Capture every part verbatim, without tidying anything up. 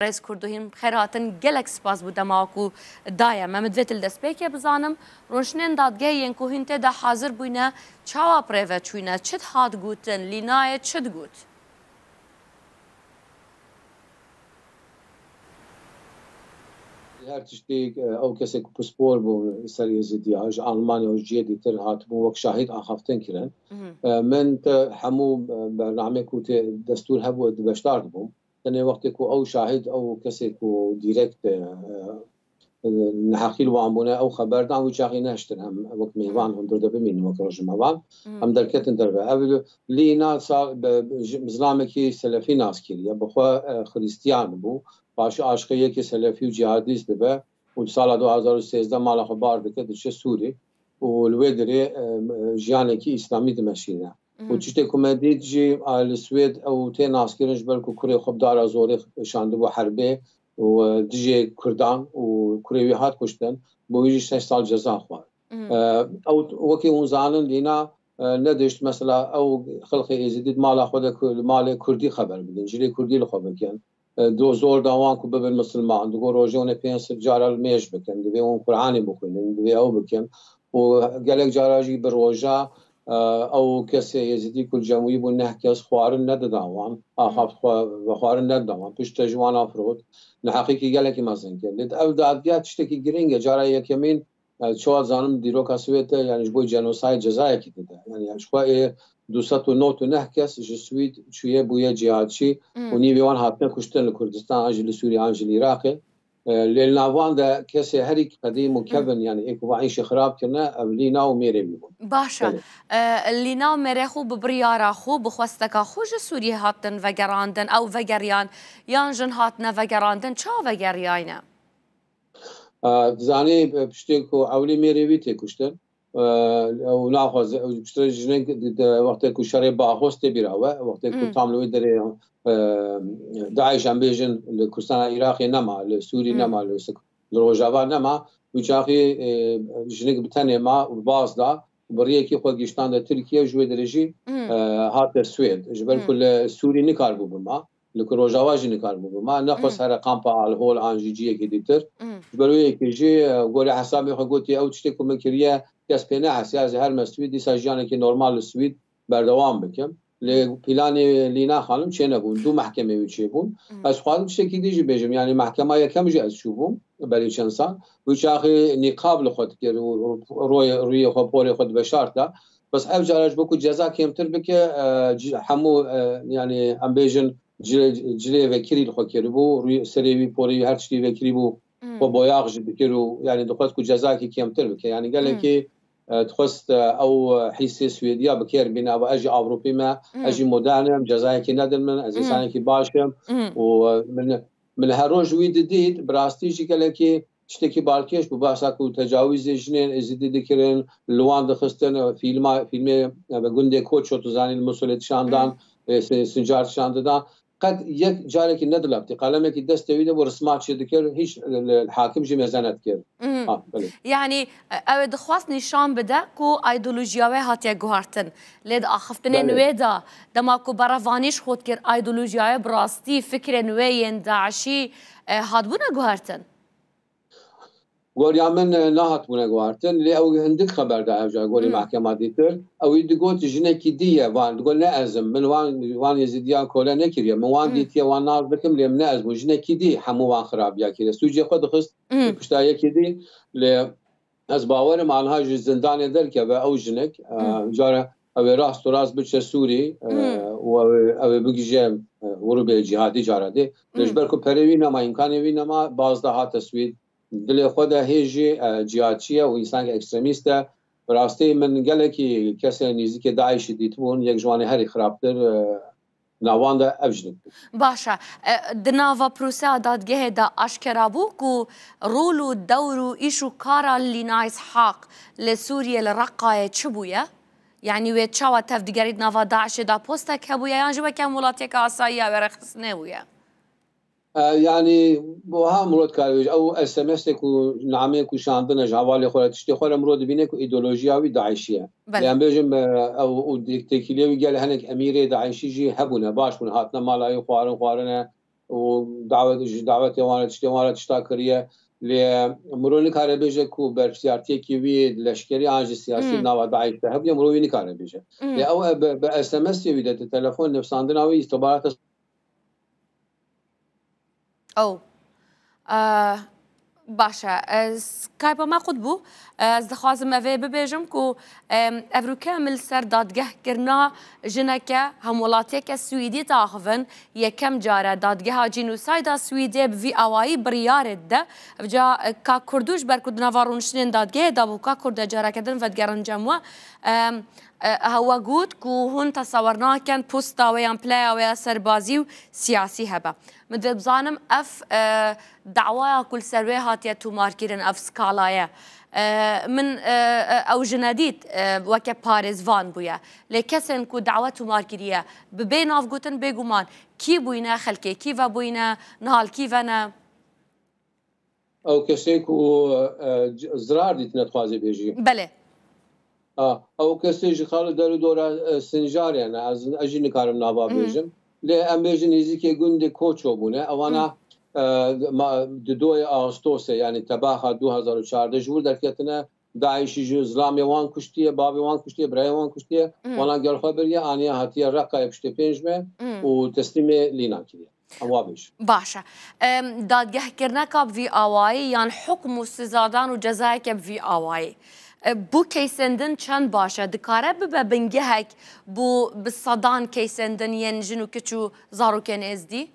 Rêz Kurdo hîn xêr hatin, gelek spas bo dema ku daye me. Min divêt li destpêkê bizanim, rûniştinên dadgehê yên ku hîn tê de hazir bûyne, çawa bi rê ve çûyne, çi dihat gotin, Lînayê çi digot? Her tiştî, e, ew kesê ku pispor bû ser Êzidiya, ji Almanya û ji cihê dîtir hatibûn wek şahid axaftin kirin. Mhm. E, min te hemû, e, bernameyê ku tê destûr hebû, ez di beşdar dibûm. Tenê wextê ku ew şahid, ew kesê ku direkt, e, e, neheqî li wan bûne, ew xeber dan, wî çaxî nehiştin em wek mêvan hundir de bimînin wek rojnamevan. Em derketin derve. Ev Lîna sa-, be-, ji-, zilamekî selefî nas kiriye. Bi xwe, e, xirîstiyan bû. Paşê aşiqê yekê selefî û cihadîst dibe û di sala du hazar û sêzdeh mala xwe bar dike, diçe Sûrî û li wê dirê, e, jiyanekî îslamî dimeşîne. Û tiştê ku me dît jî, a, li Swêd ew tê naskirin ji ber ku kurê xwe bi dara zorê şandibû herbê û, e, dijê Kurdan û kurê wî hat kuştin, bo wî jî şeş sal ceza xwar. E, ew wekî hûn zanin Lîna, e, nedişt mesela ew xelqê Êzidî di mala xwe de ku-, li malê Kurdî xeber bidin, cilê Kurdî li xwe bikin. E, do zor da wan ku bibin misilman. Digo rojê hûn ê pênc sed cara li mêj bikin. Divê hûn Qur'anê bixwînin, divê ew bikin. Û gelek cara jî bi roja, e, ew kesê Êzidî ku li cem wî bûn neh kes xwarin nedida wan. Axaft xwe vexwarin nedida wan. Piştre ji wan afirot. Neheqîkî gelekî mezin kir. Lê ev dadgeha tiştekî girîng e. Cara yekemîn, e, çawa dizanim dîroka Swêd de, yani ji bo jenosayê cezayekî dide. Yani, yani ji xwe ê du sed û nod û neh kes ji Swîd çûye bûye cihadçî û nîvê wan hatine kuştin li Kurdistan, an jî li Sûrî, an jî li Iraqê. E, lê li nav wan de kesê herî qedîm û kevin, yani ê ku va îşê xirab kirine, ev Lîna û mêrê wî bûn. Baş e. Belê. E, Lîna û mêrê xwe bi biryara xwe, bi xwesteka xwe ji Sûriyê hatin vegerandin, ew vegeriyan, yan jin hatine vegerandin, çawa vegeriyayne? E, dizanî, e, piştê ku ewlî mêrê wî tê kuştin, e, ew naxwaze, ew piştre jinik di, di wextê ku şerê Baxos tê bîra we, wextê ku tam li wê derê, e, DAIŞ em bêjin li Kurdistana Iraqê nema, li Sûrî nema, li Sik-, li Rojava nema, wî çaxî, e, jinik bi tenê ma û baz da, bi riyekî xwe giştande Tirkiye, ji wê derê jî, e, hate Swêd. Ji ber ku li Sûrî nikaribû bima, li ku Rojava jî nikaribû bima. Nexwest here kampa Al-Hol an jî ciyekî dîtir. Ji ber wê yekê jî, e, gorî hesabê xwe gotî, ew tiştê ku min kiriye, kes pê nehesiya, ez ê herime Swîd, dîsa jiyanekî normal li Swîd berdewam bikim. Lê planê Lîna Xanim çênebûn. Du mehkemê wî çêbûn. Ez xwarim tiştekî dî jî bêjim. Yani mehkema yekem jî ez çûbûm berî çend sal. Wî çaxî nîqab li xwe dikir û royê, rûyê xwe, porê xwe diveşarta. Bes ev cara ji bo ku ceza kêmtir bike, e, ci-, hemû, e, yani em bêjin cilê, cilê vekirî li xwe kiribû, rûyê, serê wî, porê wî, her tiştî vekirî bû, xwe boyax jî dikir û yani dixwest ku cezayekî kêmtir bike. Yani gelekî, e, dixwest, e, ew, e, hîsê Swêdiya bi kêr bîne, ava ez jî Ewropî me, ez jî modern im, cezayekî nedin min, ez însanekî baş im û, e, min, min her roj wî didît, bi rastî jî gelekî tiştekî balkêş bû, behsa ku tecawîzê jinên Êzidî dikirin, li wan dixistin, e, fîlma, fîlmê, e, gundê Koço, tu zanî li Musulê dişandan, e, Sin-, Sincar dişandidan. Qet yek carekî nedileptî. Qalemekî destê wî de bû, risma çêdikir, hîç li, li hakim jî mêze nedikir. Ha, belê. Yani, e, ew ê dixwest nîşan bide ku ideolojiya wê hatiye guhertin. Lê di axiftinên wê de, dema ku berevanî ji xwe dikir, ideolojiya wê bi rastî fikrên wê yên DAIŞî, e, hatbûne guhertin? Goriya min, e, nehatbûne guhertin, lê ew hindik xeber da ev car gorî mehkema dîtir. Ew ê digot, jinekî dî ye, van, digot, ne ez im, min wan, wan Êzidiyan kole nekiriye, min wan dîtiye, wan nas dikim, lê min ne ez bûm, jinekî dî hemû wan xirabiya kiriye. Sûcê xwe dixist pişta yekî dî, lê ez bawerim anha ji zindanê derkeve ew jinik, e, cara ew ê rast û rast biçe Sûrî, e, û ew ê, ew ê bigije, e, grûbê cîhadî cara dê. Lê ji ber ku perê wî nema, îmkanê wî nema, baz da hate Swîd. Dilê xwe de hê jî, e, cîhatçî ye û însaneke ekstremîst e. Bi rastî min gelekî kesên nêzîkê DAIŞ'î dîtibûn, yek ji wan ê herî xirabtir, e, nav wan de ev jinik bû. Baş e. E, di nava proseya dadgehê de aşkera bû ku rol û dewr û îş û kara Lîna Îshak li Sûriyê, li Reqayê çi bûye? Yanî wê çawa tevdigerî di nava DAIŞ'ê de postek hebûye yan jî weke welatiyeke asayî ya wê rêxistinê bûye? E, yanî, bo ha mirov dikare bêje, ew S M S'ê ku, nameyê ku şandine ji hevalê xwe re, tiştê xwe re mirov dibîne ku îdeolojiya wî DAIŞ'î ye. Belê. Yan bêjim, e, ew û têkiliyê wî gel hinek emîrê DAIŞ'î jî hebûne, baş bûne, hatine mala wî xwarin xwarine, û dawet, ji dawetê wan re, tiştê wan re tişta kiriye. Lê mirov nikare bêje ku berpirsiyartiyekî wî leşkerî an jî siyasî Hmm. nava DAIŞ de hebûye, mirov wî nikare bêje. Hmm. Lê ew e bi, bi S M S wî de, di telefon nivîsandina wî, îstixbarata Ew. E, baş e. E, Skype-a me qut bû. E, ez dixwazim evê bibêjim ku, e, evroke em li ser dadgehkirina jineke hemwelatiyeke Swîdî diaxivin. Yekem car e dadgeha cînosayda Swîdê bi vî awayî biryarê dide. Evca, e, Kak Kurdû ji ber ku di nava rûniştinên dadgehê de bû, Kak Kurd e careke din vedigerin cem we. E, E, hewe got ku hûn tesewir nakin posta wê yan playa wê ya serbazî û siyasî hebe. Min divê bizanim ev, e, dawaya ku li ser wê hatiye tomarkirin, ev skalaye. E, min, e, e, ew jine dît, e, weke parêzvan bûye. Lê kesên ku dawa tomar kiriye, bi bê nav gotin bêguman kî bûyne, xelkê kî ve bûyne, niha li kî ve ne? Ew kesê ku, e, c-, zirar dîtine, dixwazê bêjî. Belê. A, ew kesê ji xal der û dora, e, Sincarê ne. Ez, ez jî nikarim nava Mhm. bêjim. Lê em bêjin nêzîkê gundê Koço bûne. Ewana, Mhm. e, ma, di doyê Ağustosê, yani tebaxa du hazar û çardeh ji wir derketine. DAIŞî ji zilamê wan kuştiye, bavê wan kuştiye, birayê wan kuştiye. Mhm. Wana gel xwe biriye, aniye hatiye Reqayê piştê pênc me Mhm. û teslîmê Lînan kiriye. Em wa bêjin. Baş e. Em, dadgehkirineka bi vî awayî yan hukm û sizadan û cezayeke bi vî awayî, e, bo keysên din çend baş e? Dikare bibe bingehek bo bi sedan keysên din yên jin û kiç û zarokên êzdî?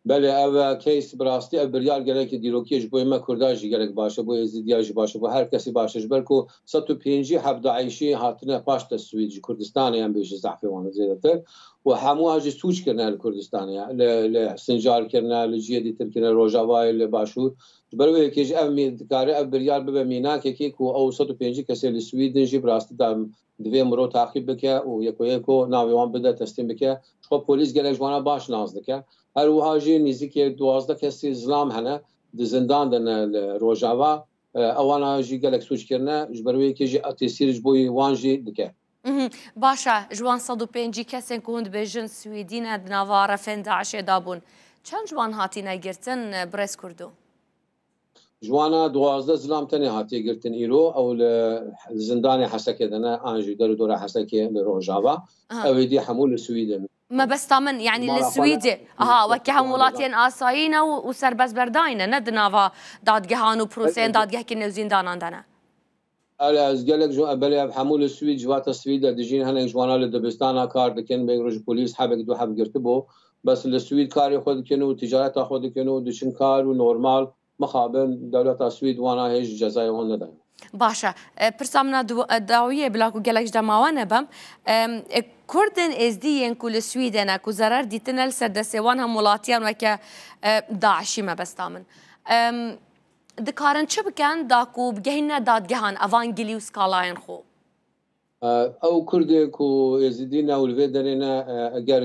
Belê, ev, e, case bi rastî, ev biryar gelekî dîrokî ye, ji bo me Kurda jî gelek baş e, bo Êzîdiya jî baş e, bo her kesî baş e. Ji ber ku sed û pêncî heb DAIŞî hatine paş de Swîd, ji Kurdistanê em bêjin zehfê wan zêdetir. Û hemû jî sûc kirine li Kurdistanê, li, li Sincar kirine, li cihê dîtir kirine, Rojavayê, li Başûr. Ji ber wê yekê jî ev mî-, dikare ev biryar bibe mînakekê ku ew sed û pêncî kesê li Swîd in jî bi rastî da divê mirov taqîb bike û yeko yeko navê wan bide, teslîm bike. Ji xwe polîs gelek ji wana baş nas dike. Her wiha jî nêzîkê duwazdeh kesî zilam hene, di zindan de ne li Rojava. E, ewana jî gelek sûc kirine, ji ber wê yekê jî tesîr ji bo wan jî dike. Mhm. Baş e, ji wan sed û pêncî kesên ku hûn dibêjin Swîdî ne, di nava refên DAIŞê de bûn. Çend ji wan hatine girtin, birêz Kurdo? Ji wana duwazdeh zilam tenê hatiye girtin îro, ew li zindanê Hesekê de ne, an jî der û dora Hesekê li Rojava. Aha. Ew êdî hemû li Swîd in. Mebesta min, yanî li Mala xwe ne, Swîdê, aha, weke hemwelatiyên asayî ne û, û serbestberdayî ne, ne di nava dadgehan û proseyên Belê. dadgehkirinê û zîndanan de ne. Belê, ez gelek ji, belê, ev hemû li Swîd, civata Swîd de dijîn, hinek ji wana li dibistana kar dikin, bêgro ji polîs hebek du heb girtibû. Bes li Swîd karê xwe dikin û ticareta xwe dikin û diçin kar û normal, mixabin dewleta Swîd wana hêj cezayê wan nedaye. Baş e. E, pirsa min a du-, e, dawiyê, bila ku gelek ji dema we nebim. Em, e, Kurdên Êzdî yên ku li Swîdê ne, ku zerer dîtine li ser destê wan hemwelatiyan weke, e, DAIŞî mebesta min. Em, Dikarin çi bikin da ku bigehîne dadgehan evan gilî û skalayên xwe? E, ew Kurdê ku Êzidî ne û li vê derê ne, e, eger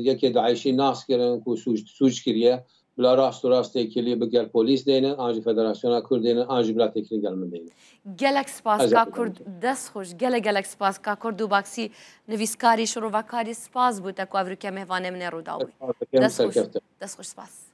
yekê DAIŞî nas kirin ku sûc, sûc kiriye, bila rast û rast têkilî bi gel polîs deynin, an jî Federasyona Kurd deynin, an jî bila têkilî gel min deynin. Gelek spas, Ez Ka Kurd, dest xweş, gelek, gelek spas, Ka Kurd û Baksî, nivîskarî, şirovekarî, spas bû te ku evrûke mêvanê min ê Rûdawî. Spas dikim, Dest xweş, serkeftin. dest xweş, spas.